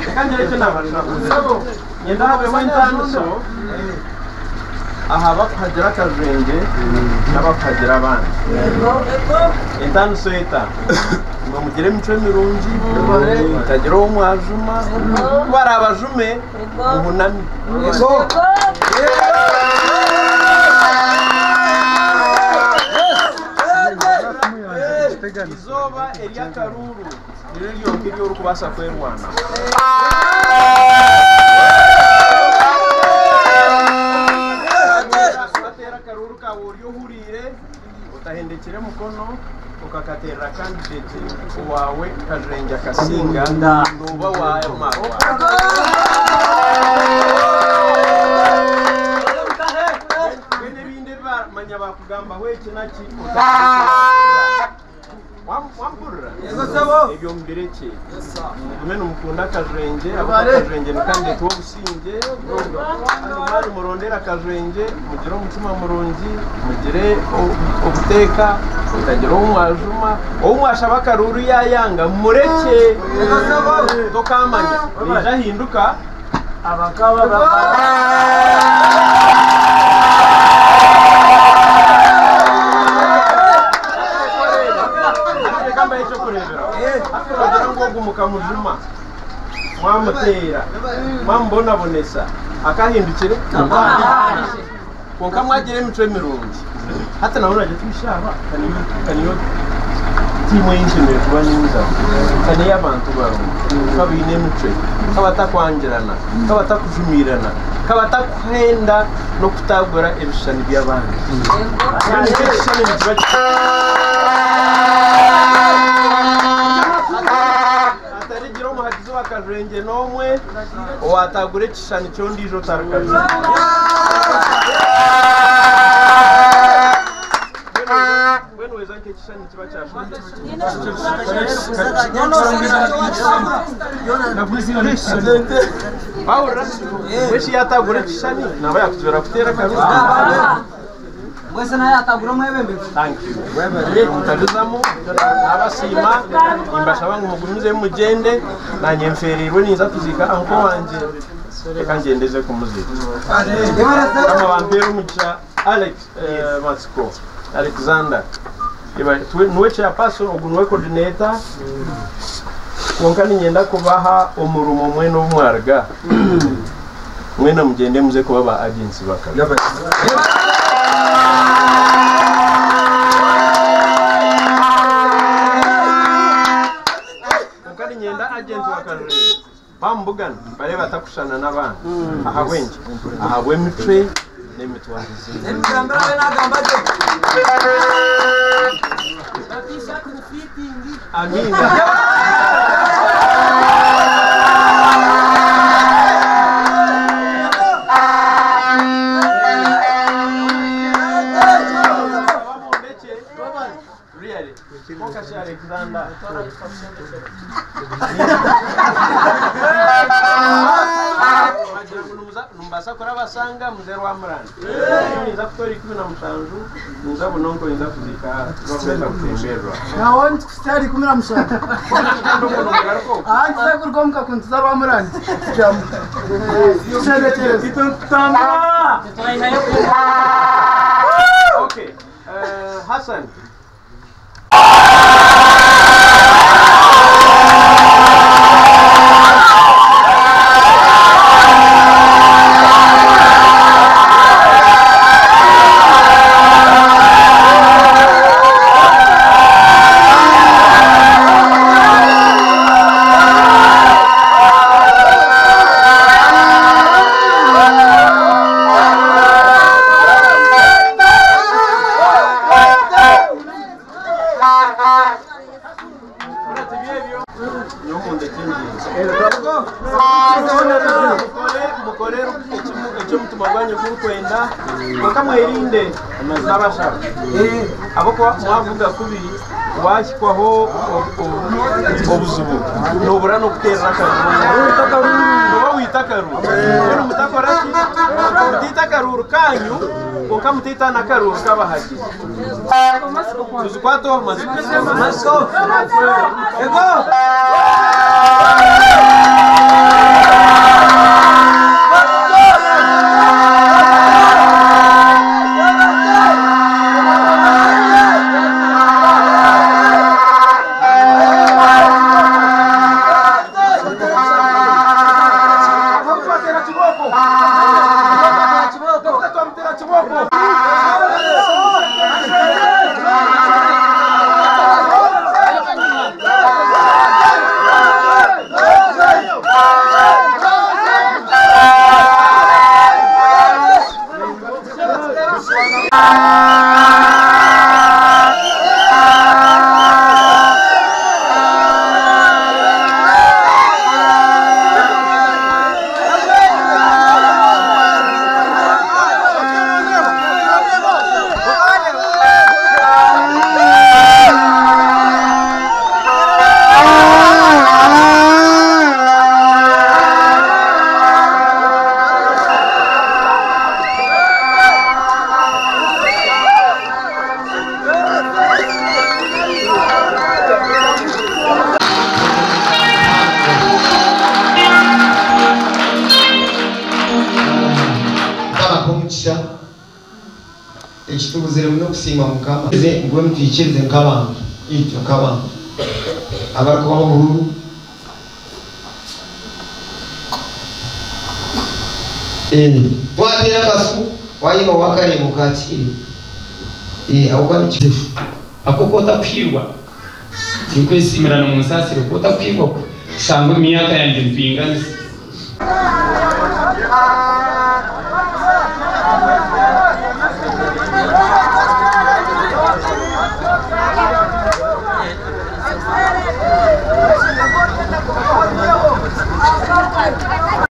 Reka ngire eki naabashaba. Niinyenda habeho entaaniso aha bakuhagira akajwengye n'abakuhagira abandi. Entaaniso eta? Imwe mugire emicwe mirungi, mutagira ou mwajuma, ku baraabajume muhuname. Eizooba ery'akaruuru niryo ryonka eri orikubaasa kwerwanaho. Wateera akaruuru kaawe ori ohuriire, otahendekire mukono, okakateerera kandideti owaawe Kajwengye akasinga, nooba waamarwa. Mbwenu ebindi ebi baramanya baakugambaho eki na ki, otabirekyera. Wampurira? Ebyo mubirekye. Mugume nimukunda Akajwengye ahabw'okuba Akajwengye ni kandidate w'obusingye. Kandi mwaba nimurondera Akajwengye, mugire omutima murungi, mugire obuteeka, mutagira ou mwajuma. Ou mwashaba akaruuru yaayanga mumurekye. Tokaamanya, naija ahinduka. Reka mbahe ekyokureeberaho. Hati noogira ngu ogu mukamujuma, mwamuteera, mwamubonabonesa, akahindukire? Kwonka mwagira emicwe mirungi. Hati nawe naagira ati, Shaaba, ka niyo tiimu ei nshemereire kuba ninzamu. Ka n'ey'abantu barungi, ka baine emicwe, ka batakwangirana, ka batakujumiirana, ka batakuhenda n'okutaagura ebishushani by'abandi. Mbwenu nikyo ekishushani nikiba Hatarigira omuhagizi wa kajwengye n'omwe owaatagura ekishushani ky'ondiijo otari kajwengye. Mbwenu weeza nk'ekishushani nikiba Wahurira? Mbwenu shi yaatagura ekishushani naaba yaakuzibira kuteera akaruuru? Mbwenu nawe yatagura omwebembezi. Thank you. Mutarizamu nabasiima nimbashaba ngu mugumizemu mugyende nanye nfereirwe ninza kuziika uncle wangye reka ngyendeze kumuziika. Mukama bampeere omugisha Alex eh, Matsiko Alexander Niwe chairperson ogu niwe coordinator kwonka niinyenda kubaha omurimo mwena obu mwaruga mwena mugyende muze kuba ba agents b'akabi. Kwonka niinyenda agent wa Kajwengye bamubugana barebe batakushushana n'abandi. Ahabw'enki? Ahabw'emicwe n'emitwarize ye. Amiina. Really? Kwonka shi Alexander. Mwagira ngu nimuza nimubaasa kurabasanga muze Rwamuranda. Ninza kutoora 17 ninza Bunonko ninza kuziika Rwabuheza kutembererwa. Nawe nitukuhitsya ahari 17. Kandi obwo nomugaruka okwo. Aha nituza kuruga omuka ku nituza Rwamuranda. Tushutame. Tushendekyereze. Okay. Hassan. Mukore eki omutima gwanyu gurikwenda, kwonka mwerinde n'abashaba. Ahabw'okuba mwavuga kubi, waahikwaho obuzibu, noobura n'okuteerera akaruuru. Nooba waita akaruuru. Mbwenu mutakora ki? Mutaita akaruuru kaanyu, kwonka mutaita n'akaruuru k'abahagizi. Tuzikwate omu matsiko. Ekitubuzire n'okusiima Mukama. Mbwenu twikirize nk'abantu, itwe nk'abantu abarikubaha oburuuru. Twateera akasu, waayeba waakareeba okaakiire. Ahabw'okuba nikyo. Ako ku otakuhiirwa, tinkwesiimirana munsaasire, ku otakuhiirwa kushanga omu myaka yangye nitwinganisa.